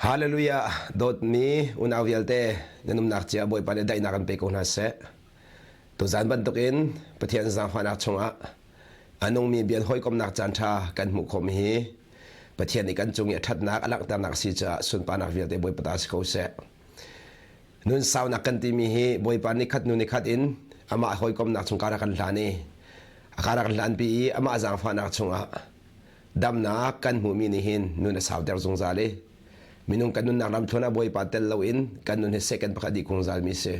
Hallelujah dawtmi unau vialte nan umnak cia Bawipa nih daihnak an pe ko hna seh. Tuzan bantukin Pathian zaangfahnak chungah a nungmi bian hawikomnak caan ṭha kan hmuh khawhmi hi Pathian nih kan cung i a ṭhatnak a langhternak si caah sunparnak vialte Bawipa ta si ko seh. Nun saunak kan timi hi Bawipa nikhat hnu nikhat in amah hawikomnak chung kar a kan hlan i a kar a kan hlanpi i amah zaangfahnak chungah damnak kan hmuhmi nih hin nun a sauter zungzal i minung kan nunnak lamthluan ah Bawipa tel loin kan nun hi second pakhat dih kungzalmi si.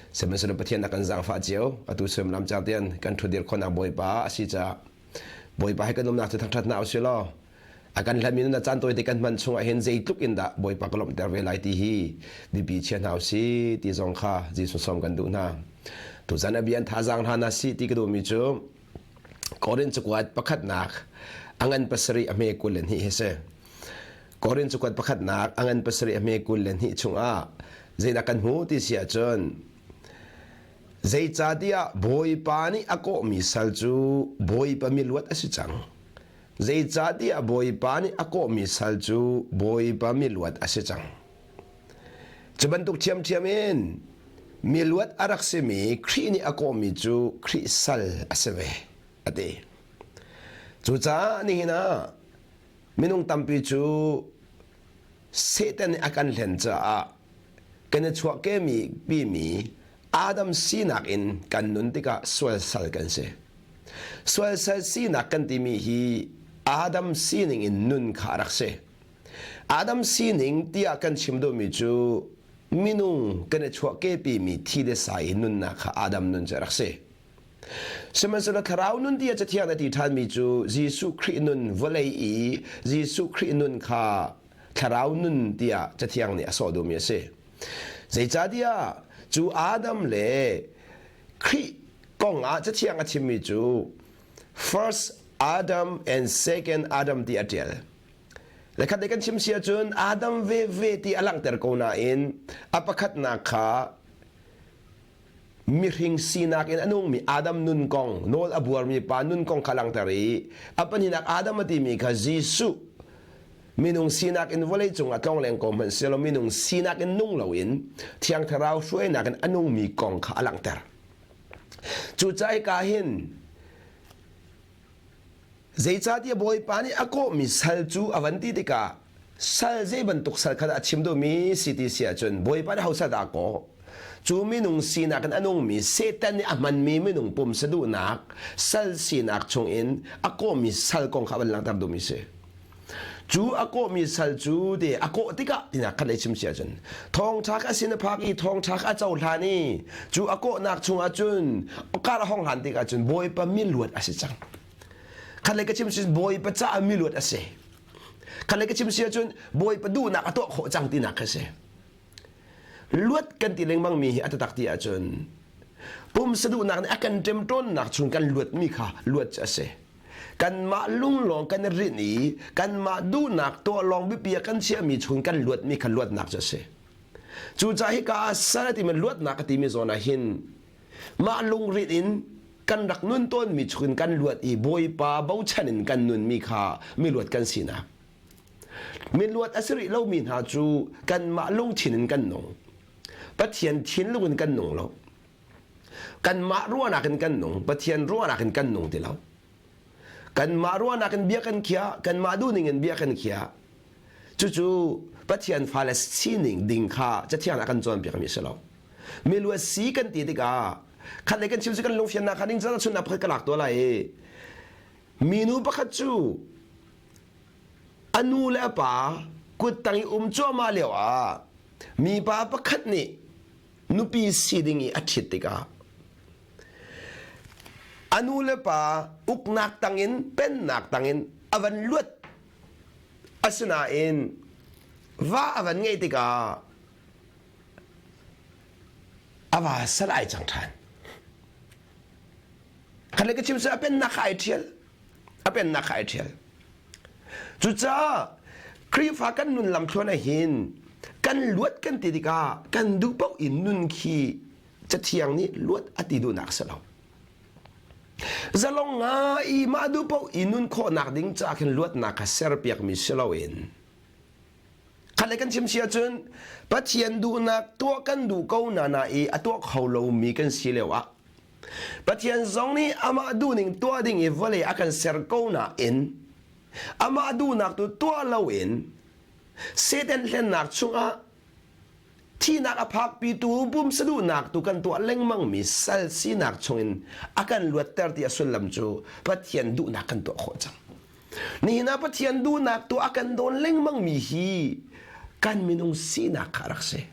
Sihmanhsehlaw Pathian a kan zaangfah cio atu suimilam cang tian kan ṭhudir khawhnak Bawipa a si caah Bawipa he kan umnak cu thangṭhat hna usih law a kan hlatmi nun a caan tawite kan hman chungah hin zeitluk in dah Bawipa ka lawmhter ve lai ti hi biapi chia hna usih ti zong kha Jesuh sawm kan duh hna. Tuzan a bia an thazaang hna na si ti ka duhmi cu Korin cakuat pakhatnak a ngan pasarih a hme 22 hi si. Korin cakuat pakhatnak a ngan pasarih a hme 22 chungah zeidah kan hmu ti si ahcun zeicahtiah Bawipa nih a kawhmi sal cu Bawipa miluat a si cang. Zeicahtiah Bawipa nih a kawhmi sal cu Bawipa miluat a si cang. Cu bantuk ṭhiamṭhiam in miluat a rak simi Khrih nih a kawhmi cu Khrih sal a si ve, a ti. Cucaah nihin ah minung tampi cu Satan nih a kan hlen caah kan i chuahkehmi pimi Adam sinak in kan nun tikah sual sal kan si. Sual sal sinak kan timi hi Adam sining in nun kha a rak si. Adam sining tiah kan chim duhmi cu minung kan i chuahkehpimi thi le sa i nunnak kha Adam nun cu a rak si. Sihmanhsehlaw thlarau nun tiah Cathiang a ti ṭhanmi cu Jesuh Khrih nun vawlei i Jesuh Khrih nun kha thlarau nun tiah Cathiang nih a sawh duhmi a si. Zeicahtiah cu Adam le Khrih kong ah Cathiang a chimmi cu first Adam and second Adam ti a ṭial. Le khat kan chim si ahcun Adam veve ti a langhter ko nain a pakhatnak kha mihring sinak in a nungmi Adam nun kong nawl a buarmi pa nun kong kha langhter i a pahnihnak Adam a timi kha Jesuh minung sinak in vawlei cung ah tlongleng ko hmanh sehlaw minung sinak in nung loin Thiang Thlarau hruainak in a nungmi kong kha a langhter. Cucaah hika hin Zeicahtiah Bawipa nih a kawhmi sal cu a van ti tikah sal zei bantuk sal kha dah a chim duhmi si ti si ahcun Bawipa nih ho sal dah a kawh? Cu minung sinak in a nungmi Satan nih a hmanmi minung pumsa duhnak sal sinak chungin a kawhmi sal kong kha a van langhter duhmi si. Cu a kawhmi sal cu ti a kawh tikah tinak khat lei chim si ahcun thawngṭha kha a sin a phak i thawngṭha kha a cohlan i cu a kawhnak chungah cun kar a hong hlan tikah cun Bawipa miluat a si cang. Khat lei ka chim si Bawipa caah miluat a si. Khat lei ka chim si ahcun Bawipa duhnak a tuah khawh cang tinak kha si. Luat kan ti lengmang mi hi a taktak ti ahcun pumsa duhnak nih a kan ṭemṭawnnak chung kan luatmi kha luat cu a si. Kanmah lung lawng kan i rinh i kanmah duhnak tuah lawng biapi ah kan chiahmi chung kan luatmi kha luatnak cu a si. Cucaah hika ah sal a timi luatnak a timi zawn ah hin Mah lungrit in kan rak nun tawnmi chungin kan luat i Bawipa bochan in kan nunmi kha miluat kan sinak. Miluat a si rih lomi hna cu kanmah lungthin in kan nung. Pathian thinlung in kan nung lo. Kanmah ruahnak in kan nung, Pathian ruahnak in kan nung ti lo. Kanmah ruahnak in bia kan khiah, kanmah duhning in bia kan khiah. Cucu Pathian fale sining ding kha Cathiang ah kan cawnpiakmi a si lo. Miluat si kan ti tikah khat lei kan chim si kan lungfiannak kha ningcang chunnak pakhat ka lak tuah lai i minu pakhat cu a nu le a pa kuttang i um cuahmah lio ah mipa pakhat nih nupi si ding i a ṭhit tikah a nu le pa uknak tangin pennak tangin a van luat asinain va a van ngeih tikah A va sal ai cang ṭhan. Khat le ka chim a pennak kha ai ṭhial. A pennak kha ai ṭhial. Cucaah Khrihfa kan nun lamthluan ah hin kan luat kan ti tikah kan duh paoh in nun khi Cathiang nih luat a ti duhnak a si lo. Zalong ngai i mah duh paoh i nun khawhnak ding caah khin luatnak kha serpiakmi si loin. Khat le kan chim si ahcun Pathian duhnak tuah kan duh ko na na i a tuah kho lomi kan si lio ah Pathian zong nih amah duhning tuah ding i vawlei a kan ser ko nain amah duhnak tu tuah loin Satan hlennak chungah thihnak a phakpitu pumsa duhnak tu kan tuah lengmangmi sal sinak chungin a kan luatter ti a sullam cu Pathian duhnak kan tuah khawh cang. Nihin ah Pathian duhnak tuah a kan dawn lengmangmi hi kan minung sinak kha a rak si.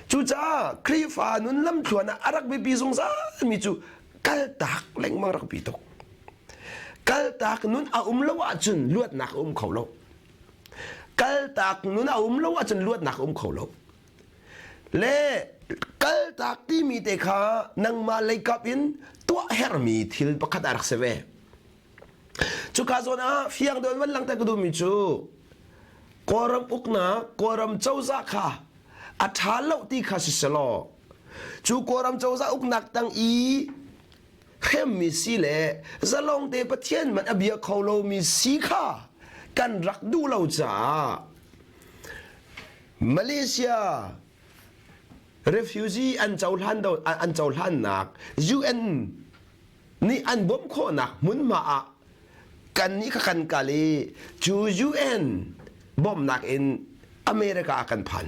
Cucaah Khrihfa nun lamthluan ah a rak biapi zungzalmi cu kaltak lengmang rak bi tuk. Kaltak nun a um lo ahcun luatnak a um kho lo. Kaltak nun a um lo ahcun luatnak a um kho lo. Le kaltak timi te kha nangmah leikap in tuah herhmi thil pakhat a rak si ve. Cuka zawn ah fiang deuh in van langhter ka duhmi cu Kawlram uknak, Kawlram cozah kha a ṭha lo ti kha si selaw cu Kawlram cozah uknak tang i hremmi si le zalong te Pathian man a bia kho lomi si kha kan rak duh lo caah Malaysia refugee an cohlan an cohlannak UN nih an bawmh khawhnak hmunhma ah kannih kha kan kal i cu UN bawmhnak in America ah kan phan.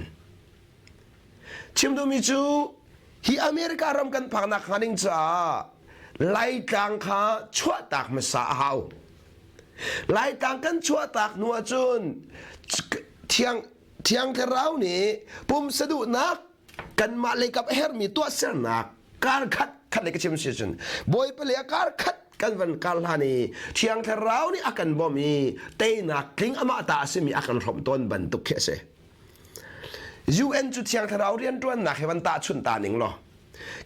Chim duhmi cu hi America ram kan phaknak hnga ding caah Laitlang kha chuahtak hmasa a hau. Laitlang kan chuahtak hnu ahcun thiang thiang thlarau nih pumsa duhnak kanmah leikap a herhmi tuahsernak kar khat khat le ka chim si cun bawipa le kar khat kan van kar hlan i thiang thlarau nih a kan bawmh i teinak tling amah ta a simi a kan hrawmh tawn bantuk khi a si UN cu thiang thlarau rianṭuannak he van tahchunh ta ning law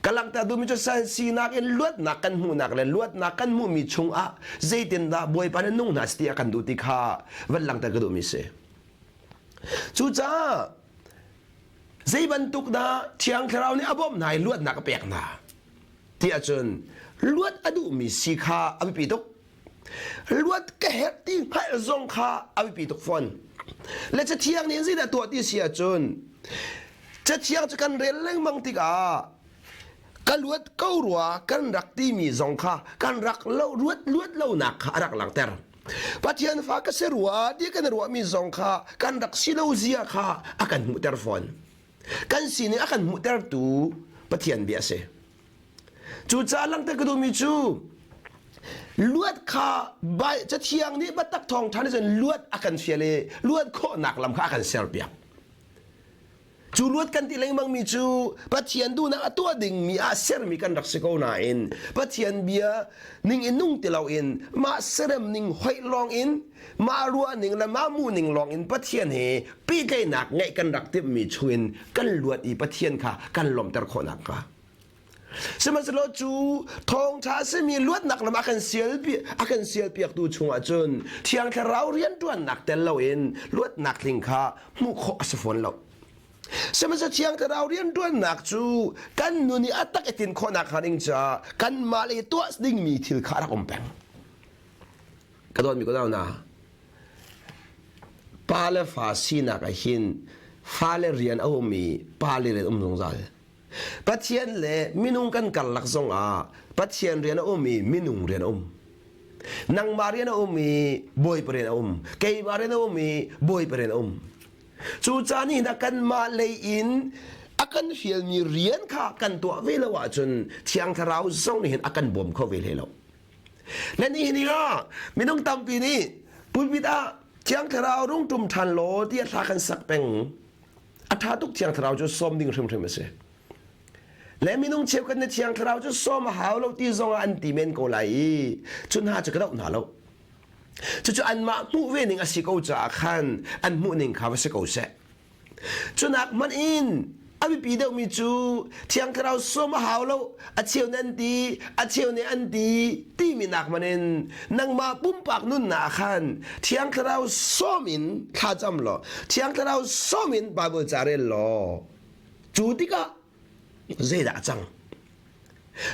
ka langhter duhmi cu sal sinak in luatnak kan hmuhnak le luatnak kan hmuhmi chungah zeitindah Bawipa nih nung hna si ti a kan duh ti kha van langhter ka duhmi si cucaah Zei bantuk dah Thiang Thlarau nih a bawmh hna i luatnak a pek hna? Ti ahcun luat a duhmi si kha a biapi tuk. Luat ka herh ti hngalh zong kha a biapi tuk fawn. Le Cathiang nih zeidah tuah ti si ahcun Cathiang cu kan rel lengmang tikah ka luat ko rua kan rak timi zong kha kan rak lo ruat luat lonak kha a rak langhter. Pathian fa ka si rua ti kan ruahmi zong kha kan rak si lo zia kha a kan hmuhter fawn. Kan sining a kan hmuhtertu Pathian bia a si. Cucaah langhter ka duhmi cu luat kha Cathiang nih biatak thawngṭha nih cun luat a kan fial i luat khawhnak lam kha a kan serpiak. Cu luat kan ti lengmangmi cu Pathian duhnak a tuah dingmi ah sermi kan rak si ko nain Pathian bia ning in nung ti loin mah serem ning hoih lawng in mah ruah ning le mah mu ning lawng in Pathian he pehtlaihnak ngeih kan rak timhmi chungin kan luat i Pathian kha kan lawmhter khawh nakhnga. Sihmanhsehlaw cu thawngṭha a simi luatnak lam a kan sial a kan sialpiaktu chungah cun Thiang Thlarau rianṭuannak tel loin luatnak tling kha hmuh khawh a si fawn lo. Sihmanhsehlaw Thiang Thlarau rianṭuannak cu kan nun i a tak i tin khawhnak hnga ding caah kanmah le tuah dingmi thil kha a rak um peng. Ka dawtmi ka nau hna, pa le fa sinak ah hin fale rian a um i pa le rian um zungzal. Pathian le minung kan karlak zongah Pathian rian a um i minung rian a um. Nangmah rian a um i Bawipa rian a um. Keimah rian a um i Bawipa rian a um. Cucaah nihin ah kanmah lei in a kan fialmi rian kha kan tuah ve lo ahcun Thiang Thlarau zong nih hin a kan bawm kho ve hlei lo. Le nihin hi ah minung tampi nih pulpit ah Thiang Thlarau rung ṭum ṭhan law tiah thla kan sak peng. A ṭha tuk Thiang Thlarau cu sawm ding hrimhrim a si. Le minung cheukhat nih Thiang Thlarau cu sawm a hau lo ti zongah an ti men ko lai i cu hna cu ka doh hna lo. Cucu anmah hmuh ve ning a si ko caah khan an hmuh ning kha va si ko seh. Cunak hmanh in a biapi deuhmi cu Thiang Thlarau sawm a hau lo, a cheu nih an ti, a cheu nih an ti timi nak hmanh in nangmah pumpak nunnak ah khan Thiang Thlarau sawm in thlacam law Thiang Thlarau sawm in Bible ca rel law cu tikah zeidah a cang?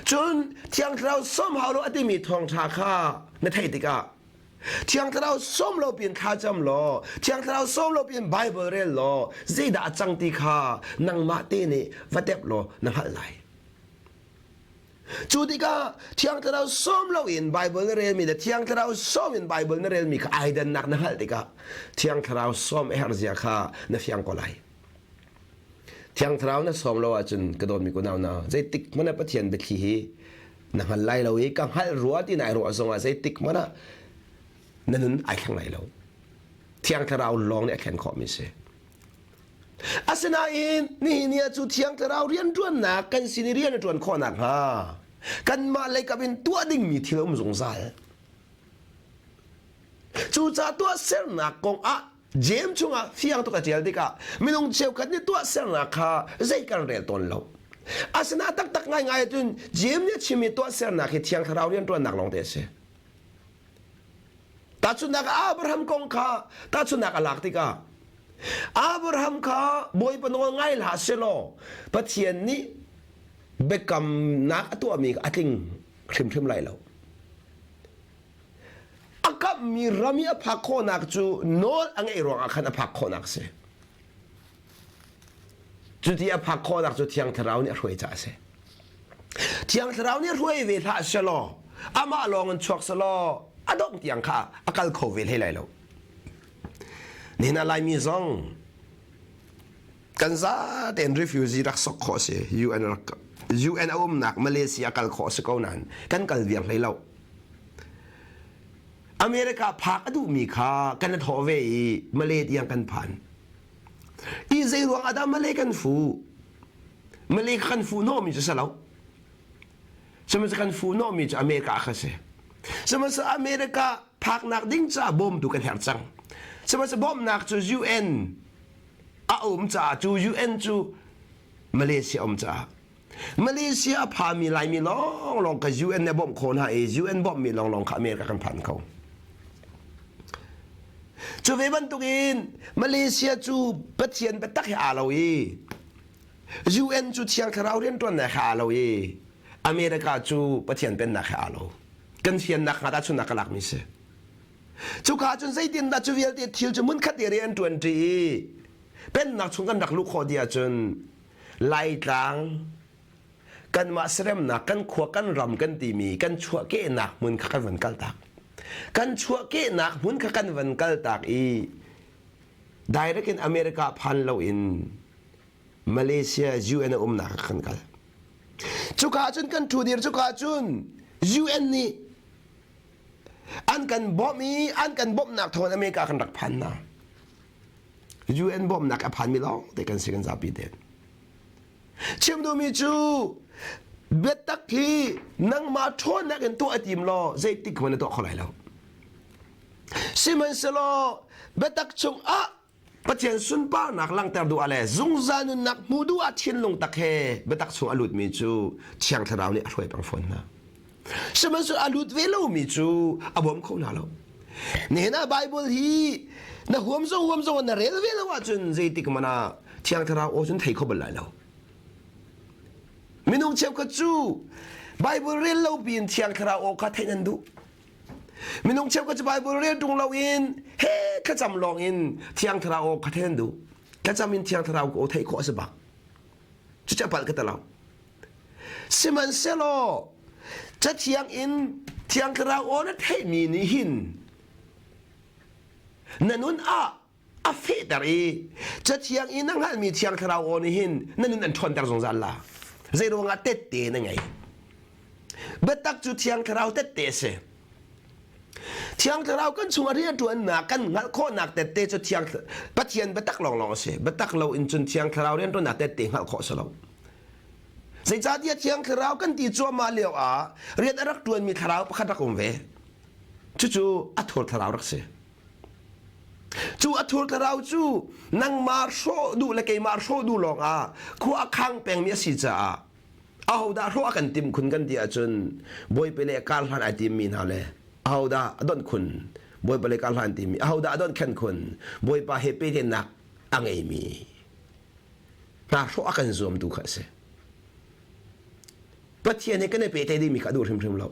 Cun Thiang Thlarau sawm hau lo a timi thawngṭha kha na theih tikah. Thiang Thlarau sawm lo piin thlacam law, Thiang Thlarau sawm lo piin Bible rel law, zeidah a cang ti kha nangmah te nih va tep law na hngalh lai. Cu tikah Thiang Thlarau sawm loin Bible na relmi le Thiang Thlarau sawm in Bible na relmi kha ai dannak na hngalh tikah Thiang Thlarau sawm a herh zia kha na fiang ko lai. Thiang Thlarau na sawm lo ahcun ka dawtmi kunau na zeitik hmanh ah Pathian biathli hi na hngal lai lo i ka hngalh rua ti nai ruah zongah zeitik hmanh ah na nun ai thleng lai lo. Thiang Thlarau lawng nih a thlen khawhmi si. Asinain nihin ni ah cu Thiang Thlarau rianṭuannak kan sin i rian a ṭuan khawh nakhnga kanmah leikap in tuah dingmi thil a um zungzal. Cucaah tuahsernak kong ah Jeim chungah fiang tuk a ṭial tikah minung cheukhat nih tuahsernak kha zei kan rel tawn lo. Asinain taktak ngaingai ahcun Jeim nih a chimmi tuahsernak hi Thiang Thlarau rianṭuannak lawngte a si. Tahchunhnak ah Abraham kong kha tahchunhnak a lak tikah Abraham kha Bawipa nawl ngai hlah selaw Pathian nih biakamnak a tuahmi a tling hrimhrim lai lo. A kamhmi ram i a phak khawhnak cu nawl a ngeih ruangah khan a phak khawhnak a si. Cuti a phak khawhnak cu Thiang Thlarau nih a hruai caah a si. Thiang Thlarau nih hruai ve hlah selaw amah lawng in chuak selaw a dongh tiang kha a kal kho ve hlei lai lo. Nihin ah Laimi zong kan zatein refugee rak sok khawh si UN rak UN a umnak Malaysia kal khawh si ko nain kan kal viar hlei lo. America phak a duhmi kha kan i thawh ve i Malay tiang kan phan. I zei ruang ah dah Malay kan fu? Malay kan fu hnawhmi cu si lo. Sihmanhsehlaw kan fu hnawhmi cu America kha si. Sihmanhsehlaw America phaknak ding caah bawmtu kan herh cang. Sihmanhsehlaw bawmhnak cu UN a um caah cu UN cu Malaysia um caah Malaysia a phami Laimi lawnglawng ka UN nih a bawmh khawh hna i UN bawmhmi lawnglawng kha America kan phan kho. Cu ve bantukin Malaysia cu Pathian biatak he aa lo i UN cu Thiang Thlarau rianṭuannak he aa lo i America cu Pathian pennak he aa lo. Kan fiannak hnga tahchunhnak ka lakmi si. Cuka cun zeitindah cu vialte thil cu hmunkhat i rian ṭuanṭi i pennak chung kan rak luh khawh dih ahcun Laitlang kanmah seremnak kan khua kan ram kan timi kan chuahkehnak hmun kha kan van kaltak. Kan chuahkehnak hmun kha kan van kaltak i direct in America phan loin Malaysia UN a umnak ah kan kal. Cuka cun kan ṭhu dir cuka cun UN nih an kan bawmh i an kan bawmhnak thawng America kan rak phan hna. UN bawmhnak a phanmi lawng te kan si kan zapi te. Chim duhmi cu biatak hi nangmah ṭhawnnak in tuah a tim law zeitik hmanh na tuah kho lai lo. Sihmanhsehlaw biatak chungah Pathian sunparnak langhter duh ah le zungzal nunnak hmu duh ah thinlung tak he biatak chung a lutmi cu Thiang Thlarau nih a hruai peng fawn hna. Sihmanhsehlaw a lut ve lomi cu a bawm kho hna lo. Nihin ah Bible hi na huam zong huam zong na rel ve lo ahcun zeitik hmanh ah Thiang Thlarau aw cun thei kho bal lai lo. Minung cheukhat cu Bible rel lo piin Thiang Thlarau aw kha theih nan duh. Minung cheukhat cu Bible rel ṭung loin he thlacam lawng in Thiang Thlarau aw kha theih an duh. Thlacam in Thiang Thlarau aw theih khawh a si bak. Cucu a palh ka ti lo. Sihmanhsehlaw Cathiang in Thiang Thlarau aw na theihmi nih hin na nun ah a fehter i Cathiang i na hngalhmi Thiang Thlarau aw nih hin na nun an ṭhawnter zungzal la. Zei ruangah tette na ngei? Biatak cu Thiang Thlarau tette a si. Thiang Thlarau kan chungah rianṭuannak kan hngalh khawhnak tette cu Thiang Pathian biatak lawnglawng a si. Biatak lo in cun Thiang Thlarau rianṭuannak tette hngalh khawh a si lo. Zeicahtiah Thiang Thlarau kan ti cuahmah lio ah rian a rak ṭuanmi thlarau pakhat rak um ve. Cucu a thur thlarau rak si. Cu a thur thlarau cu nangmah hrawh duh le keimah hrawh duh lawngah khua a khang pengmi a si caah ahodah hrawh a kan timh khun kan ti ahcun Bawipa le kar hlan ai timmi hna le ahodah a donh khun Bawipa le kar hlan timi ahodah a donh khen khun Bawipa he pehtlaihnak a ngeimi hna hrawh a kan zuamtu kha a si. Pathian he kan i pehtlaih dingmi kha a duh hrimhrim lo.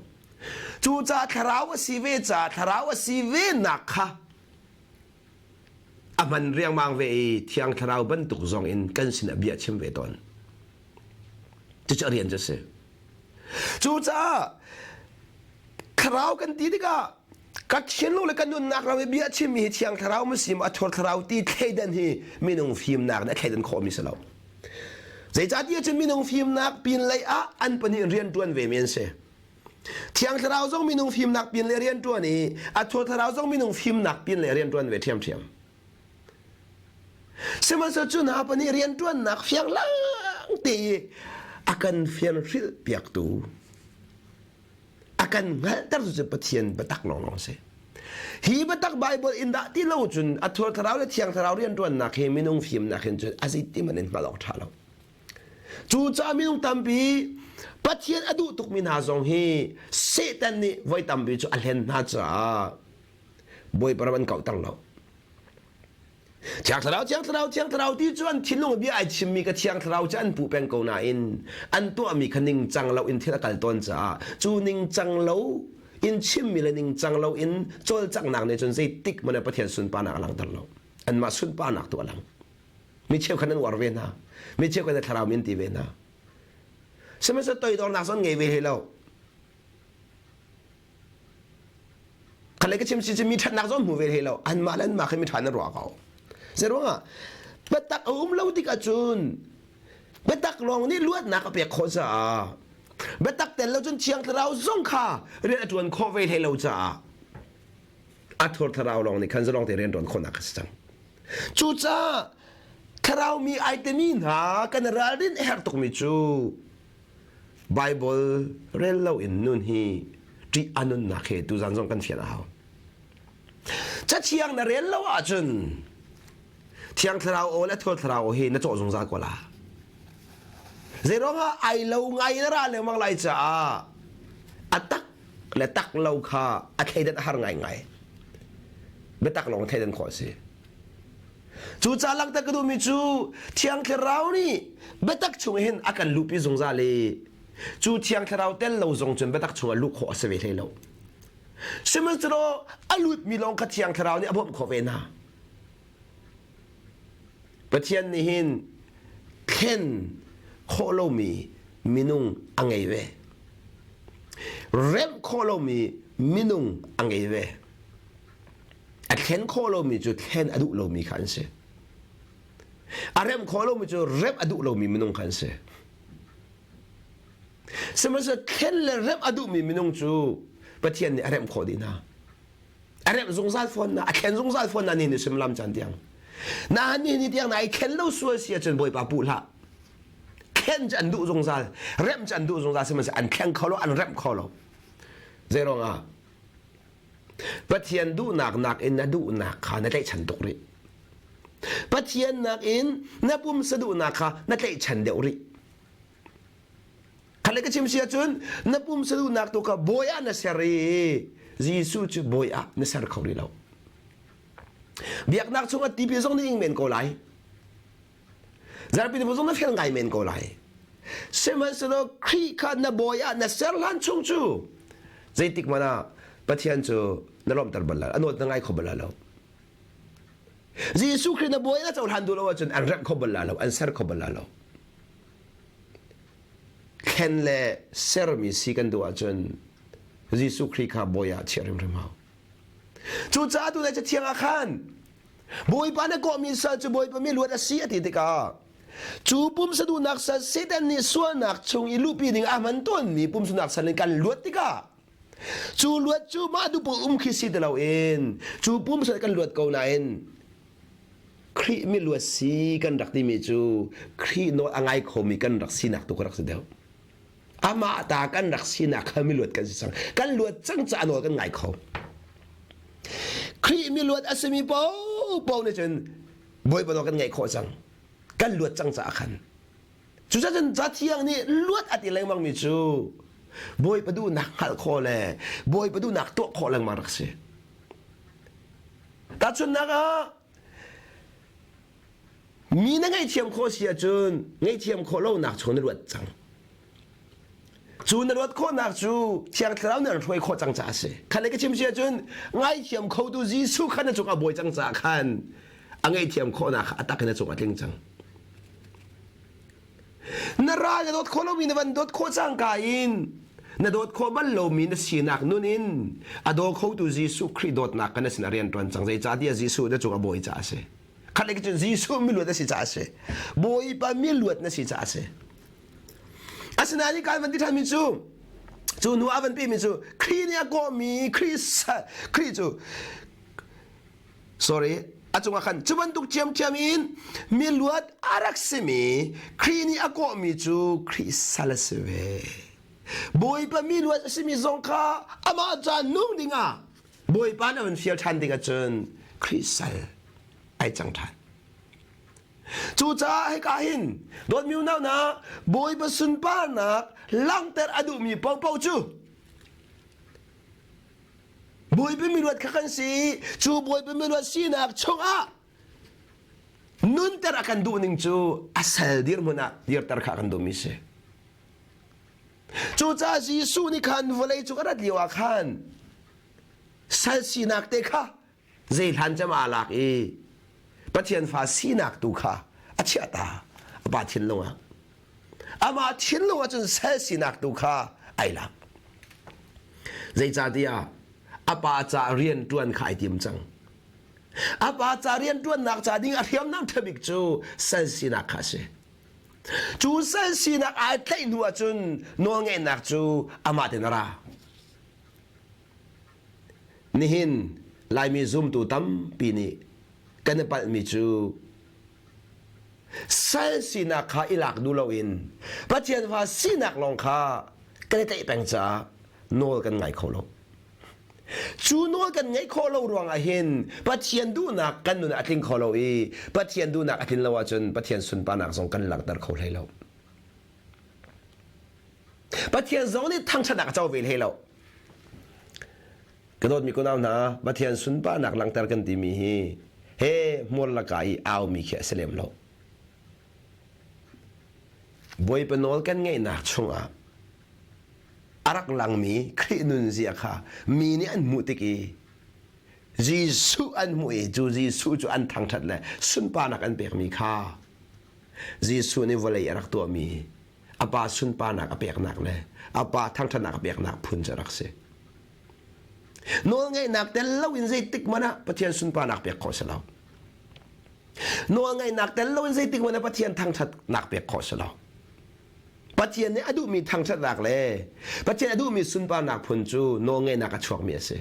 Cucaah thlarau a si ve caah thlarau a si ve nak kha a hman riangmang ve i thiang thlarau bantuk zong in kan sinah bia chim ve tawn. Cucu a rian cu a si. Cucaah thlarau kan ti tikah ka thinlung le ka nunnak ram i bia chimmi hi thiang thlarau ma si maw a thur thlarau ti thleidan hi minung fimnak nih a thleidan khawhmi si lo. Zeicahtiah cun minung fimnak pinlei ah an pahnih rian ṭuan ve mi an si. Thiang thlarau zong minung fimnak pinlei rian ṭuan i a thur thlarau zong minung fimnak pinlei rian ṭuan ve ṭhiamṭhiam. Sihmanhsehlaw cu hna pahnih rianṭuannak fianglang te i a kan fian hrilh piaktu a kan hngalhtertu cu Pathian biatak lawnglawng a si. Hi biatak Baibal in dah ti lo cun a thur thlarau le thiang thlarau rianṭuannak hi minung fimnak hin cun a zeitin in hngalh awk ṭha lo. Cucaah minung tampi Pathian a duh tukmi hna zong hi Satan nih voi tampi cu a hlen hna caah Bawipa ram an kauhter lo. Thiang Thlarau, Thiang Thlarau, Thiang Thlarau ti cu an thinlung bia ai chimmi ka Thiang Thlarau cu an puh peng ko nain an tuahmi kha ningcang lo in thil a kal tawn caah cu ningcang lo in chimmi le ningcang lo in cawlcanghnak nih cun zeitik hmanh ah Pathian sunparnak a langhter lo. Anmah sunparnak tu a lang. Mi cheukhat an uar ve hna. Mi cheukhat thlarau min ti ve hna. Sihmanhsehlaw toidornak zong ngei ve hlei lo. Khalei ka chim si cu mi ṭhatnak zong hmu ve hlei lo. Anmah le anmah khi mi ṭha nan ruah ko. Zeiruangah biatak a um lo tikah cun biatak lawng nih luatnak a pek khawh caah biatak tel lo cun Thiang Thlarau zong kha rian a ṭuan khawh ve hlei lo caah a thur thlarau lawng nih khan zalong te rian ṭuan khawhnak a si cang. Cucaah thlarau mi ai timi hna kan ralrin a herh tukmi cu Bible rel lo in nun hi ṭih a nunnak he tuzan zong kan fian a hau. Cathiang na rel lo ahcun Thiang Thlarau aw le Thur Thlarau aw hi na cawh zungzal ko la. Zeiruangah ai lo ngai na ra lengmang lai caah a tak le tak lo kha a thleidan a har ngaingai. Biatak lawng thleidan khawh a si. Cucaah langhter ka duhmi cu Thiang Thlarau nih biatak chung hin a kan luhpi zungzal i cu Thiang Thlarau tel lo zong cun biatak chungah luh khawh a si ve hlei lo. Sihmanhsehlaw a lutmi lawng kha Thiang Thlarau nih a bawmh khawh ve hna. Pathian nih hin thlen khawh lomi minung a ngei ve. Remh khawh lomi minung a ngei ve. A thlen khawh lomi cu thlen a duh lomi kha an si. A remh khawh lomi cu remh a duh lomi minung kha an si. Sihmanhsehlaw thlen le remh a duhmi minung cu Pathian nih a remh khawh dih hna. A remh zungzal fawn na, a thlen zungzal fawn na ni ni sullam caan tiang. Na ni ni tiang na i thlen lo sual si ahcun Bawipa puh hlah. Thlen cu an duh zungzal, remh cu an duh zungzal sihmanhsehlaw an thleng kho lo, an remh kho lo. Zei ruangah? Pathian duhnak nakin na duhnak kha na tlaihchan tuk rih. Pathian nakin na pumsa duhnak kha na tlaihchan deuh rih. Khalei ka chim si ahcun na pumsa duhnak tu kha bawi ah na ser i Jesuh cu bawi ah na ser kho rih lo. Biaknak chungah tipil zong na ing men ko lai. Zarhpi ni zong na fel ngai men ko lai. Sihmanhsehlaw Khrih kha na bawi ah na ser hlan chung cu zeitik hmanh ah Pathian cu na lawmhter bal lai, a nawt na ngai kho bal lai lo. Jesuh Khrih na bawi na cohlan duh lo ahcun an remh kho bal lai lo, an ser kho bal lai lo. Thlen le sermi si kan duh ahcun Jesuh Khrih kha bawi ah chiah hrimhrim hau. Cucaah tu Cathiang ah khan Bawipa na kawhmi sal cu Bawipa mi luat a si a ti tikah cu pumsa duhnak sal Satan nih sualnak chung i luhpi ding a hman tawnmi pumsanak sal in kan luat tikah cu luat cu mah duh um khi si ti loin cu pumsa kan luat ko nain Khrih mi luat si kan rak timi cu Khrih nawl a ngai khomi kan rak sinak tu ka rak si deuh. Amah ta kan rak sinak kha miluat kan si cang. Kan luat cang caah nawl kan ngai kho. Khrih miluat a simi paohpaoh nih cun Bawipa nawl kan ngaih khawh cang. Kan luat cang caah khan. Cucaah cun Cathiang nih luat a ti lengmangmi cu Bawipa duhnak hngalh khawh le Bawipa duhnak tuah khawh lengmang rak si. Tahchunhnak ah Mi na ngaihthiam khawh si ahcun ngaihthiam khawh lonak chung na luat cang. Cu na luat khawhnak cu Thiang Thlarau nih an hruai khawh cang caah a si. Khan le ka chim si ahcun ngaithiam khotu Jesuh kha na cungah bawi cang caah khan a ngaihthiam khawhnak kha a tak in a cungah tling cang. Na ral na dawt khawh lomi na van dawt khawh cangka in na dawt khawh bal lomi na sinak nun in a daw khotu Jesuh Khrih dawtnak kan sin a rian ṭuan cang. Zeicahtiah Jesuh na cungah bawi caah a si. Khat le cun Jesuh miluat na si caah a si. Bawipa miluat na si caah a si. Asinain kan van ti ṭhanmi cu cu hnu a van pemi cu Khrih nih a kawhmi Khrih Khrih cu sorry a cungah khan cu bantuk ṭhiamṭhiam in miluat a rak simi Khrih nih a kawhmi cu Khrih sal a si ve. Bawipa miluat a simi zong kha amah ca nung dingah Bawipa na van fial ṭhan ding ahcun Khrih sal ai cang ṭhan. Cucaah hika hin dawtmi unau hna Bawipa sunparnak langhter a duhmi paohpaoh cu Bawipa miluat kha kan si cu Bawipa miluat sinak chungah nunter a kan duh ning cu a sal dirhmun ah dirter kha a kan duhmi si. Cucaah Jesuh nih khan vawlei cung a rat lio ah khan sal sinak te kha zei hlan cem aa lak i Pathian fa sinak tu kha a chiah ta a pa thinlung ah amah thinlung ah cun sal sinak tu kha ai lak zeicahtiah a pa ca rian ṭuan kha ai tim cang a pa ca rian ṭuannak ca ding a hriamnam ṭhabik cu sal sinak kha a si cu sal sinak ai tlaih hnu ahcun nawlngeihnak cu amah ten a ra Nihin Laimi zumtu tampi nih kan i palhmi cu sal sinak kha i lak duh loin Pathian fa sinak lawng kha kan i tlaih peng caah nawl kan ngai kho lo. Cu nawl kan ngeih khawh lo ruangah hin Pathian duhnak kan nun ah a tling kho lo i Pathian duhnak a tlin lo ahcun Pathian sunparnak zong kan langhter kho hlei lo. Pathian zong nih thangṭhatnak a co ve hlei lo. Ka dawtmi kunau hna, Pathian sunparnak langhter kan timi hi he hmur laka i aumi khi a si lem lo. Bawipa nawl kan ngeihnak chungah a rak langmi Khrih nunzia kha mi nih an hmuh tik i Jesuh an hmuh i cu Jesuh cu an thangṭhat le sunparnak an pekmi kha Jesuh nih vawlei a rak tuahmi a pa sunparnak a peknak le a pa thangṭhatnak a peknak phun cu a rak si. Nawlngaihnak tel loin zeitik hmanh ah Pathian sunparnak pek khawh si lo. Nawlngaihnak tel loin zeitik hmanh ah Pathian thangṭhatnak pek khawh si lo. Pathian nih a duhmi thangṭhatnak le Pathian a duhmi sunparnak phun cu nawlngaihnak a chuakmi a si.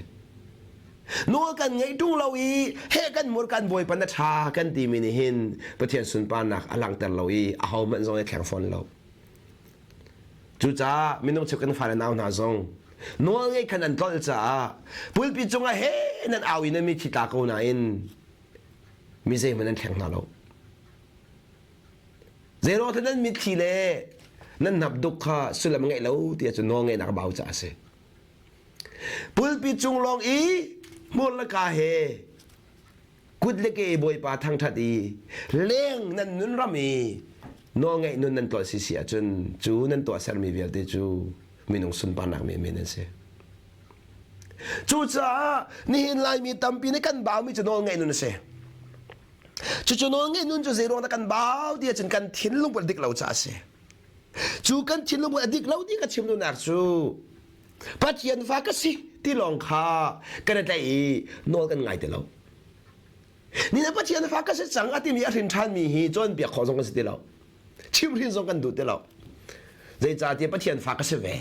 Nawl kan ngeih ṭung lo i heh kan mur kan bawipa na ṭha kan timi nih hin Pathian sunparnak a langhter lo i ahohmanh zong i thleng fawn lo. Cucaah minung cheu kan fale nau hna zong nawl ngeih khan an tlolh caah pulpi cungah he nan au i nan mitthli tla ko nain mi zeihmanh an thleng hna lo. Zeiruang nan mitthli le nan hnapduk kha sullam a ngeih lo ti ahcun nawl ngeihnak a bau caah a si. Pulpi cung lawng i hmur le ka he kut le ke Bawipa thangṭhat i leng nan nun ram i nawlngaih nun nan tuah si si ahcun cu nan tuahsermi vialte cu minung sunparnak menmen an si. Cucaah nihin Laimi tampi nih kan baumi cu nawlngaih nun a si. Cucu nawlngaih nun cu zeiruang dah kan bau ti ahcun kan thinlung put a dik lo caah a si. Cu kan thinlung put a dik lo ti ka chim duhnak cu Pathian fa ka si ti lawng kha kan i tlaih i nawl kan ngai ti lo. Ni na Pathian fa ka si cang a timi a hrin ṭhanmi hi cawnpiak khawh zong kan si ti lo. Chimhrin zong kan duh ti lo. Zeicahtiah Pathian fa ka si ve.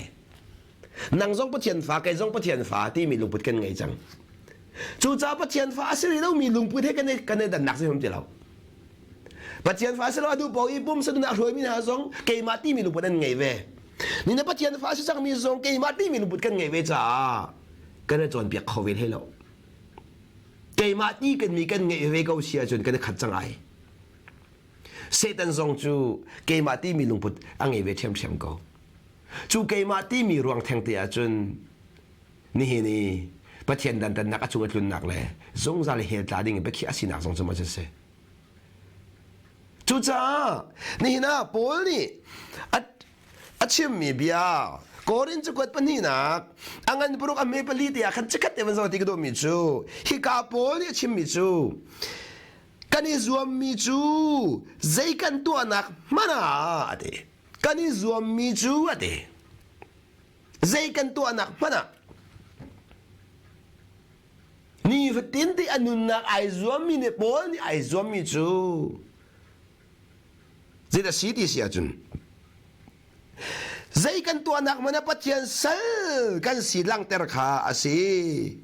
Nang zong Pathian fa, kei zong Pathian fa timi lungput kan ngei cang. Cucaah Pathian fa a si rih lomi lungput he kan i, kan i dannak si ti lo. Pathian fa si lo a duh paoh i pumsa nun a hruaimi hna zong keimah timi lungput an ngei ve. Ni na Pathian fa a si cangmi zong keimah timi lungput kan ngei ve caah kan i cawnpiak kho ve hlei lo. Keimah ti kan mi kan ngeih ve ko si ahcun kan i khat cang ai. Satan zong cu keimah timi lungput a ngei ve ṭhiamṭhiam ko. Cu keimah timi ruang thengte ahcun nihin i Pathian dantatnak a cung a tlunnak le zungzal hell tla ding i biakhiah a sinak zong cu maw si. Cucaah nihin ah Paul nih a, a chimmi bia. Korin cakuat pahnihnak a ngan paruk a hme pali te ah khan chikkhat te van zoh ti ka duhmi cu hika Paul nih a chimmi cu kan i zuammi cu zei kan tuahnak hmanh ah a ti. Kan i zuammi cu a ti. Zei kan tuahnak hmanh ah nifatin te a nunnak ai zuammi nih Paul nih ai zuammi cu zeidah si ti si ahcun zei kan tuahnak hmanh ah Pathian sal kan si langhter kha a si.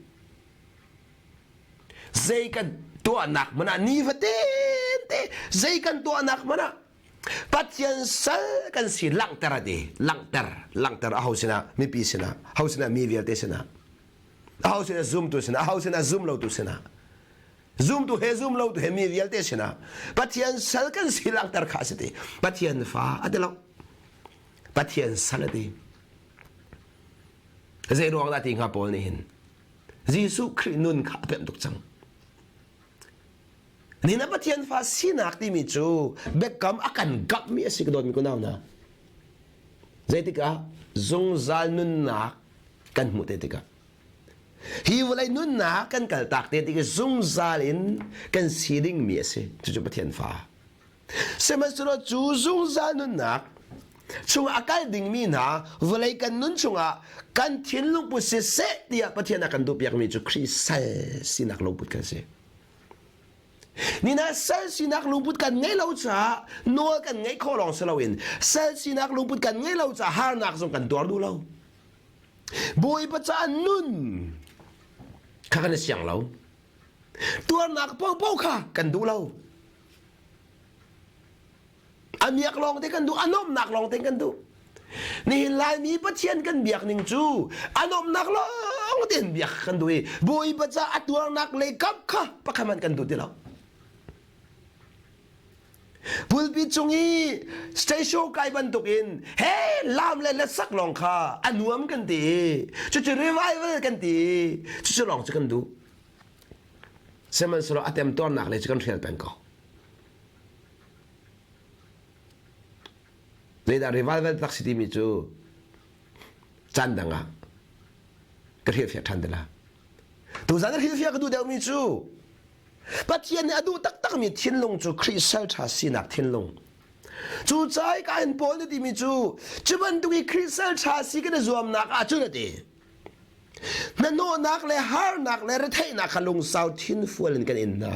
Zei kan tuahnak hmanh ah nifatin te zei kan tuahnak hmanh ah Pathian sal kan si langhter a ti. Langhter, langhter aho sinah mipi sinah, ho sinah mi vialte sinah. Aho sinah zumtu sinah, aho sinah zum lotu sinah. Zumtu he zum lotu he mi vialte sinah Pathian sal kan si langhter kha a si ti. Pathian fa a ti lo. Pathian sal a ti. Zei ruang dah ti hnga Paul nih hin Jesuh Khrih nun kha a pemh tuk cang. Nina Pathian fa sinak timi cu biakam a kan gamhmi a si ka dawtmi kunau hna. Zeitik ah zungzal nunnak kan hmuh te tikah hi vawlei nunnak kan kaltak te tik zungzal in kan si dingmi a si. Cucu Pathian fa. Sihmanhsehlaw cu zungzal nunnak chungah a kal dingmi hna vawlei kan nun chungah kan thinlung put siseh tiah Pathian a kan duhpiakmi cu Khrih sal sinak lungput kan si. Nina sal sinak lungput kan ngei lo caah nawl kan ngeih khawh lawng si loin sal sinak lungput kan ngei lo caah harnak zong kan tuar duh lo. Bawipa caah nun kha kan i siang lo. Tuarnak paohpaoh kha kan duh lo. A miak lawng te kan duh, a nuamhnak lawng te kan duh. Nihin Laimi Pathian kan biak ning cu a nuamhnak lawng tein biak kan duh i Bawipa ca a tuarnak lei kap kha pakhat hmanh kan duh ti lo. Pulpit cung i stage show kai bantukin he lam le hlasak lawng kha a nuam kan ti i cucu revival kan ti i cucu lawng cu kan duh. Sihmanhsehlaw a temtuarnak lei cu kan hrial peng ko. Zeidah revival tak si timi cu caan dang ah ka hrilhfiah ṭhan te la. Tuzan ka hrilhfiah ka duh deuhmi cu Pathian nih a duh taktakmi thinlung cu Khrih sal ṭha sinak thinlung. Cu ca i ka in Paul nih timi cu cu bantuk i Khrih sal ṭha si kan i zuamnak ah cun a ti. Hnahnawhnak le harnak le retheihnak kha lungsau thinfual in kan in hna.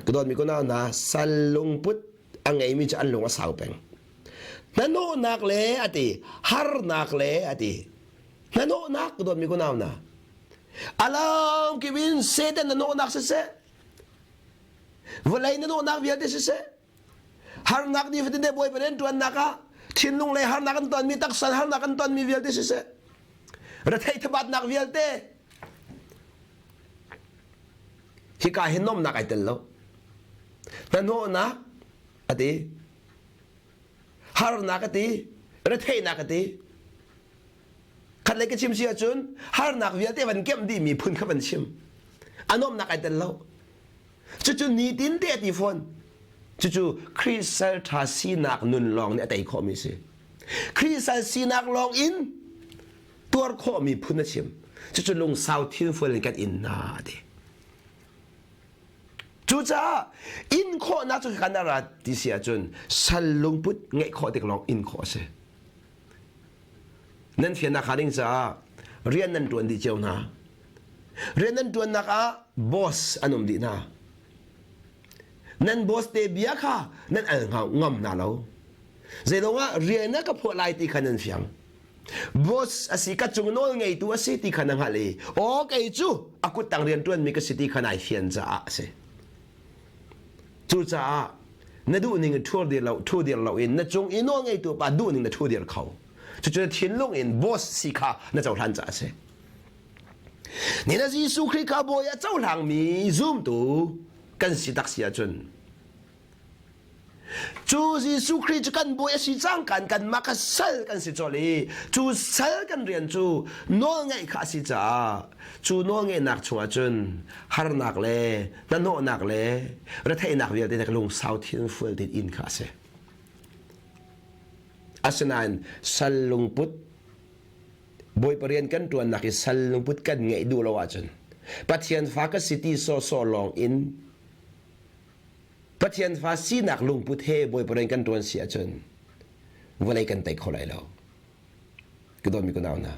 Ka dawtmi kunau hna, sal lungput a ngeimi cu an lung a sau peng. Hnahnawhnak le a ti, harnak le a ti. Hnahnawhnak ka dawtmi kunau hna. Alam kip in Satan hnahnawhnak siseh, vawlei hnahnawhnak vialte siseh, harnak nifatin te Bawipa rian ṭuannak ah thinlung lei harnak an tonmi taksa harnak an tonmi vialte siseh retheih thabatnak vialte hika hin nomnak ai tel lo hnahnawhnak a ti harnak a ti retheihnak a ti khatlei ka chim si ahcun harnak vialte van kemh dih mi phun kha van chim a nomnak ai tel lo Cucu nitin te a ti fawn. Cucu Khrih sal ṭha sinak nun lawng nih a tei khawhmi a si. Khrih sal sinak lawng in tuar khawhmi phun a chim. Cucu lungsau thinfual in kan in hna a ti. Cucaah in khawhnak cu kan ra ti si ahcun sal lungput ngeih khawh tik lawng in khawh a si. Nan fiannak hnga ding caah rian nan ṭuan dih cio hna. Rian nan ṭuannak ah boss an um dih hna. Nan boss te bia kha nan al ngam hna lo. Zeilong ah rian na ka phuah lai ti kha nan fiang. Boss a si ka cung nawl ngeitu a si ti kha na hngalh i aw kei cu a kuttang rian ṭuanmi ka si ti kha nai fian caah a si. Cucaah na duhning in ṭhu dir lo, ṭhu dir loin na cung i nawl ngeitu pa duhning na ṭhu dir kho. Cucu na thinlung in boss si kha na cohlan caah a si. Ni na Jesuh Khrih kha bawi a cohlangmi zumtu kan si tak si ahcun cu Jesuh Khrih cu kan bawi a si cang kan kanmah kha sal kan si colh i cu sal kan rian cu nawlngeih kha a si caah cu nawlngeihnak chungah cun harnak le hnahnawhnak le retheihnak vialte lungsau thinfual tein in kha a si. Asinain sal lungput Bawipa rian kan ṭuannak i sal lungput kan ngeih duh lo ahcun Pathian fa ka si ti sawhsawh lawng in Pathian fa sinak lungput he Bawipa rian kan ṭuan si ahcun vawlei kan tei kho lai lo. Ka dawtmi ka nau hna.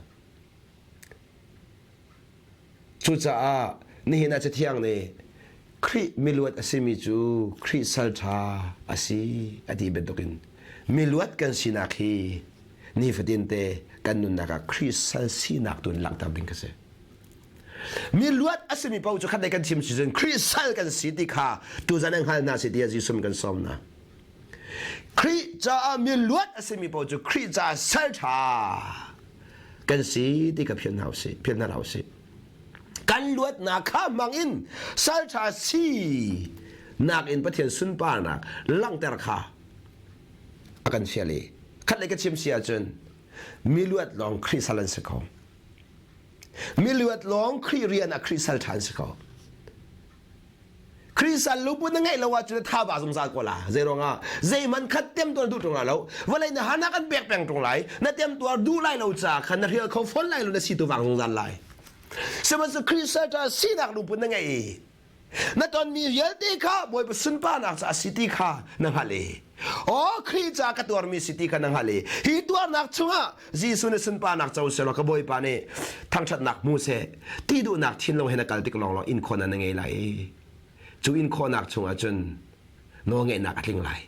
Cucaah nihin ah Cathiang nih Khrih miluat a simi cu Khrih sal ṭha a si a ti bantukin miluat kan sinak hi nifatin te kan nunnak ah Khrih sal sinak tu in langhter ding ka si. Miluat a simi paoh cu khat lei kan chim si cun Khrih sal kan si ti kha tuzan an hngal hna si tiah Jesuh kan sawm hna. Khrih caah miluat a simi paoh cu Khrih caah sal ṭha kan si ti ka phian hna usih, phian hna usih. Kan luatnak kha hmang in sal ṭha si nak in Pathian sunparnak langhter kha a kan fial i khat lei ka chim si ahcun miluat lawng Khrih sal an si ko. Miluat lawng Khrih rian ah Khrih sal ṭha an si ko. Kristal luput na ngeih lo ahcun tha ba zungzal ko la. Zei ruangah zeihmanh khat tem tuar duh ṭung lai lo. Vawlei na hanak an pek peng ṭung lai. Na tem tuar duh lai lo ca khan na hrial kho fawn lai lo na si tu vang zungzal lai. Sihmanhsehlaw Kristal ṭha sinak luput na ngeih i na tonmi vialte kha Bawipa sunparnak ca a si ti kha na hngalh i Aw Khrih ca ka tuarmi si ti kha na hngalh i hi tuarnak chungah Jesuh nih sunparnak co selaw ka Bawipa nih thangṭhatnak hmu seh ti duhnak thinlung he na kal tik lawnglawng inn khawhnak na ngei lai i cu inn khawhnak chungah cun nawlngeihnak a tling lai.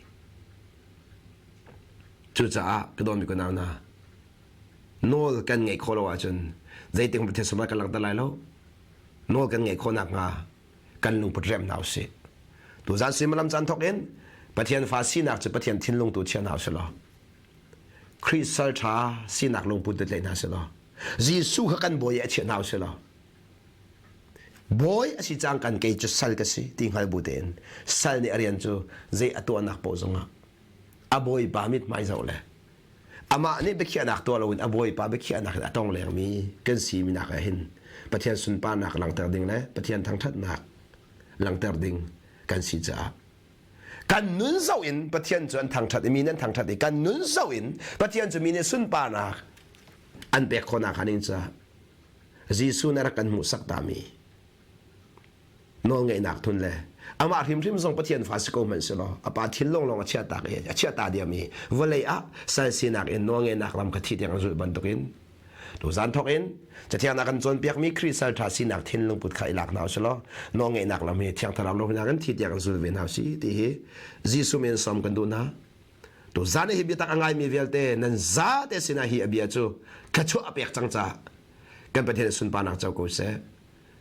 Cucaah ka dawmi ka nau hna, nawl kan ngeih khawh lo ahcun zeitik hmanh Pathian sunparnak kan langhter lai lo. Nawl kan ngeih khawh nakhnga kan lungput remh hna usih. Tuzan suimilam caan thawk in Pathian fa sinak cu Pathian thinlung tu chia hna usih law Khrih sal ṭha sinak lungput tu tlaih hna sih law Jesuh kha kan bawi a chiah hna usih law bawi a si cang kan kei cu sal ka si ti hngal bu tein sal nih a rian cu zei a tuahnak paoh zongah a bawipa mithmai zoh le Amah nih biakhiahnak tuah loin a bawipa biakhiahnak in a tong lengmi kan si minak ah hin Pathian sunparnak langhter ding le Pathian thangṭhatnak langhter ding kan si caah kan nun zoh in Pathian cu an thangṭhat i mi nih an thangṭhat i kan nun zoh in Pathian cu mi nih sunparnak an pek khawhnak hnga ding caah Jesuh nih a rak kan hmuhsak tami nawlngeihnak thun le amah hrimhrim zong Pathian fa si ko hmanh selaw a pa thil lawnglawng a chiah tak i a chiah ta diam i vawlei ah sal sinak in nawlngeihnak lam kha thi tiang a zulh bantukin tuzan thawk in cathiang na kan cawnpiakmi Khrih sal ṭha sinak thinlung put kha i lak hna usih nawlngeihnak lam hi thiang thlarau lungnak in thi tiang zul ve hna usih ti hi Jesuh min sawm kan duh hna tuzan hi biatak a ngaimi vialte nan zate sinah hi a bia cu thluachuah a pek cang caah kan Pathian sunparnak co ko seh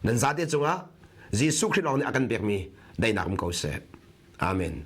Nan zate cungah Jesuh Khrih lawng nih a kan pekmi daihnak um ko seh. Amen.